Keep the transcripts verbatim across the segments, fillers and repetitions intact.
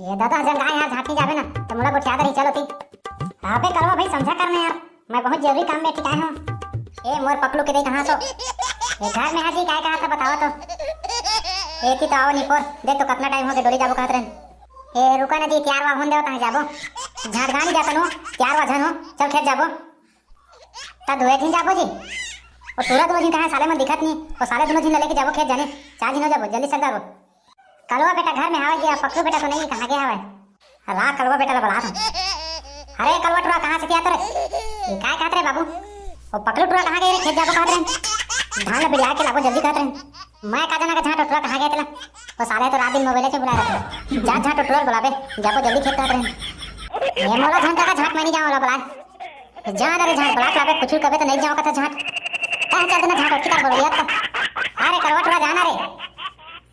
ये ददा, जंगाय यार, झांकी जाबे ना, त मोला गोठिया दे रही, चलो ती। अबे कलवा भाई, समझा कर ना यार, मैं बहुत जरूरी काम में ठिकाए हूँ। ए मोर पकलू के दे, कहाँ सो? ये घर में हाजी, काय कहा था, बतावा तो। ए ती तो आओ निपोर, देख तो कितना टाइम हो गया, डोली जाबो कहत रहन। ए रुका ना जी, तियार वा होन देव, तहाँ जाबो। झांट गानी जातन हो, तियार वा झन हो, चल खेत जाबो। त दुए झिन जाबो जी। वो टूरा दोनों झिन कहाँ है? साले मन दिखत नहीं। वो साले दोनों झिन ला लेके जाबो खेत जाने। चार झिन हो जाबो, जल्दी सक जाबो। कलवा बेटा घर में हावय जी, पकलू बेटा तो नहीं, कहाँ गया हवय? ला कलवा बेटा ला बलात हूँ। अरे कलवा टूरा, कहाँ से किया तो रे? ये काय कहत रे बाबू? वो पकलू टूरा कहाँ गए रे? खेत जाबो कहत रहे। धान ला बिड़िया के लाबो जल्दी कहत रहे। मैं का जाना का झांट टूरा कहाँ गए तेला? वो साले तो रात दिन मोबाइल से बुला रहे। जा झांट टूरा बुलाबे, जाबो जल्दी खेत कहत रहे। ये मोला झन का झांट, मैं नहीं जाऊँ, ला बलाए। जा ना रे झांट, बलाक लाबे, कुछ कबे तो नहीं जाओ कथा झांट। कह चल देना झांट, ओतकी तार बोल दिया था। अरे करवट वाला जाना रे।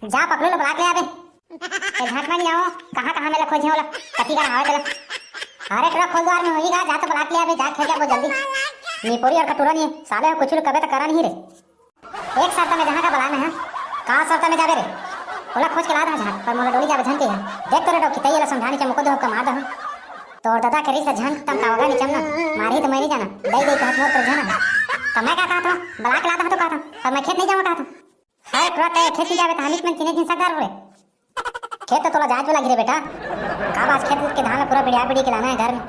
जा पकलू लो बलाक ले आबे। ए झांट मानी आओ, कहाँ कहाँ मेला खोजे होला, कति का हावे तेला। अरे टूरा खोल द्वार में होई गा, जा तो बलाक ले आबे, जा खेल जाबो जल्दी। नी पोरी और कटूरा नहीं, साले हो कुछ कबे तो करा नहीं रे। एक शर्त में जहाँ का बलाना है। का शर्त में जाबे रे? ओला खोज के ला दहा झांट, पर मोला डोली जाबे झन के है। देख तो रे डोकी, तई एला समझानी के मुको दे होकर मार दहा। तोर दादा के रीस ला झन तम कावगा निचम ना, मारही तो मैं नहीं जाना, दई दई कहत मोर पर झन है। तो मैं का कहत हूँ, बलाक ला दहा तो कहत हूँ, पर मैं खेत नहीं जाऊँ कहत हूँ। अरे टूरा, तय खेत नहीं जाबे तो हम इसमें तीने दिन सरदार हो रे। खेत तो तोला जाए वाला गिरे बेटा। का बात, खेत के धान ला पूरा बिड़िया बिड़ी के लाना है घर में।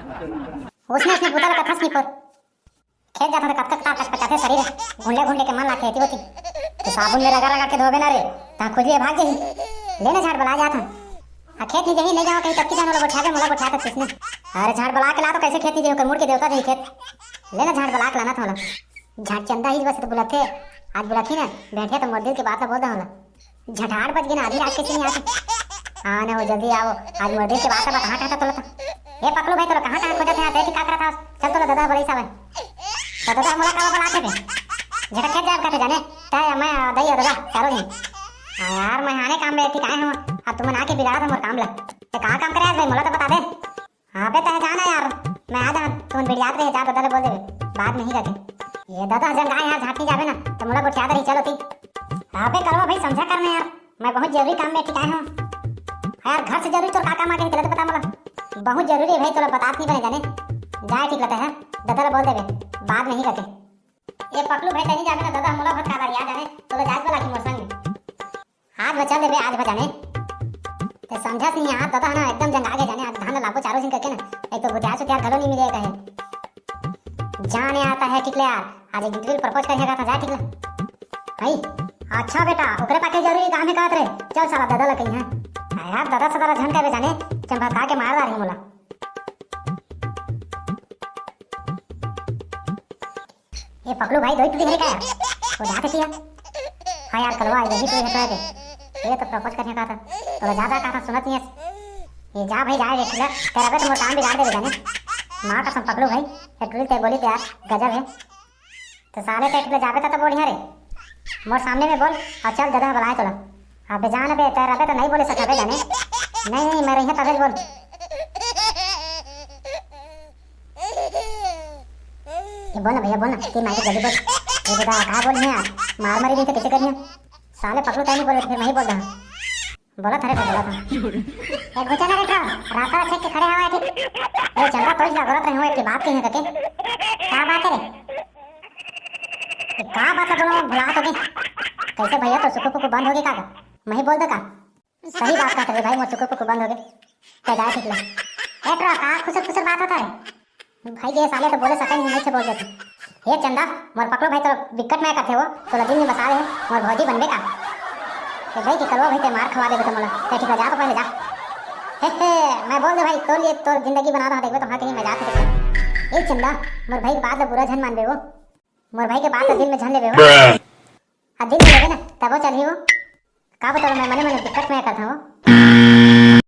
उसने उसने बुता ला कथस नहीं पर। खेत जाथन त कतका ताकत पचाथे शरीर, घुंडे घुंडे के मन लागथे एती ओती। तो साबुन में रगड़ रगड़ के धोबे ना रे, तहाँ खुजली भाग जाही। ले ना झांट बला जाथन। आ खेत नहीं जाही, नहीं जाओ कहीं, तब की जान वाला गोठिया के मोला गोठिया तक किसने। अरे झांट बला के ला तो कैसे खेत नहीं जाही, ओकर मुड़ के देवता जाही खेत। ले ना झांट बला के लाना था होला। झांट चंदा ही बस तो बुलाथे, आज बुलाथी ना, बैठे तो मोर दिल के बात ला बोल दे होला। झटाड़ बज गए ना, आधी रात कैसे नहीं आते? हाँ ना, वो जल्दी आओ, आज मोर दिल के बात बता, कहाँ कहाँ तोला था? ए पकलू भाई, तोला कहाँ कहाँ खोजत है? ते का करत हस? चल तोला दादा बोले सावन। तो दादा मोला का बलाते बे? झटक खेत जाब कहते जाने। तय मैं दई और दादा चारों झन। हाँ यार, मैं आने काम में ठीक आए हूँ, अब तुमन आके बिगाड़ा था मोर काम ला। ते का काम करे आज भाई, मोला तो बता दे। हाँ बे, तय जाना यार, मैं आ जा, तुमन बिड़ियात रहे जा, दादा ले बोल देबे, बाद में ही कथे। ये दादा जंगाय यार, झांकी जाबे ना, तो मोला गोठिया दे रही, चलो ती। हाँ बे कलवा भाई, समझा कर ना यार, मैं बहुत जरूरी काम में ठिकाए हूँ। हाँ यार, घर से जरूरी तोर का काम आ गए, तेला तो बता मोला। बहुत जरूरी है भाई, तोला बतात नहीं बने जाने। जाए ठीक लगता है, दादा ले बोल देबे, बाद में ही कथे। ये पकलू भाई, तनी जाबे ना दादा, मोला बहुत काबर याद आने, तोला जाए वाला की मोर संग में। आज बचा देबे, आज बजाने। ते समझस नहीं यार, दादा ना एकदम जंगा के जाने, आज धान लाबो चारों झिन करके ना, एक तो गुटिया सुटिया घलो नहीं मिले कहे। जाने आता है ठीक ले यार, आज एक गिटविल प्रपोज करेगा था, जा ठीक ले। भाई, अच्छा बेटा, ओकरे पाके जरूरी काम है कहत रे, चल साला दादा ला कहीं है। हाँ यार, दादा सदा ला झन कहबे जाने, चंभा खा के मार डारही मोला। ये पकलू भाई, दोई टूटी हरे का? वो जात किया। हाँ यार कलवा, यही टूटी है तो। ये तो प्रपोज करने का था, तो जा जा कहा था, सुनत नहीं है। ये जा भाई, जा रे, ठीक है? तेरा बे तो मोर काम बिगाड़ देबे जाने। माँ कसम पकलू भाई, ये टूटी ते बोली तो यार, गजब है। तो साले ते ठीक जाबे तो, तो बोलिया रे। मोर सामने में बोल, और चल दादा बलाए तोला। अबे जान बे, तय रबे तो नहीं बोले सकबे जाने। नहीं, नहीं, मैं रही तबे बोल। ये बोल ना भैया, बोल ना, तीन मार के जल्दी बोल। ये दादा, का बोल यार? मार मारी नहीं तो कैसे करिए? साले पकड़ू तय नहीं बोले, तो फिर मैं ही बोल रहा। बोला था रे, बोला था। ए, घुचा ना रे, रास्ता छेक के खड़े हवा है, ठीक? ए, चंदा, कोई जरूरत नहीं हुआ, एक बात कही करके। क्या बात है रे? ये का बात है, दोनों भुला तो गए। कैसे भैया, तो सुकु पुकु बंद होगी का? मैं ही बोल दे का? सही बात कहत रे भाई, मोर सुकु पुकु बंद हो गए। तो जाए ठीक ले। ए, तो का खुसर खुसर बात होता है? भाई, ये साले तो बोले सकन नहीं, नहीं से बोल देते। हे चंदा, मोर पकड़ो भाई, तो बिकट मैं करते हो, तो लगी नहीं बसा रहे, मोर भौजी बनबे का? ए भाई, के कलवा भाई, ते मार खवा देबे तो मोला। ते ठीक है, जा तो पहले जा। हे, हे, मैं बोल दे भाई, तोर लिए तोर जिंदगी बना रहा, देखबे तो हाँ कहीं मैं जात हूँ। ए चंदा, मोर भाई के बात ला बुरा झन मानबे वो। मोर भाई के बात ला दिल में झन लेबे वो। आ दिल में लेबे ना, तबो चलही वो। का बताओ, मैं मने मने दिक्कत में करता हूँ।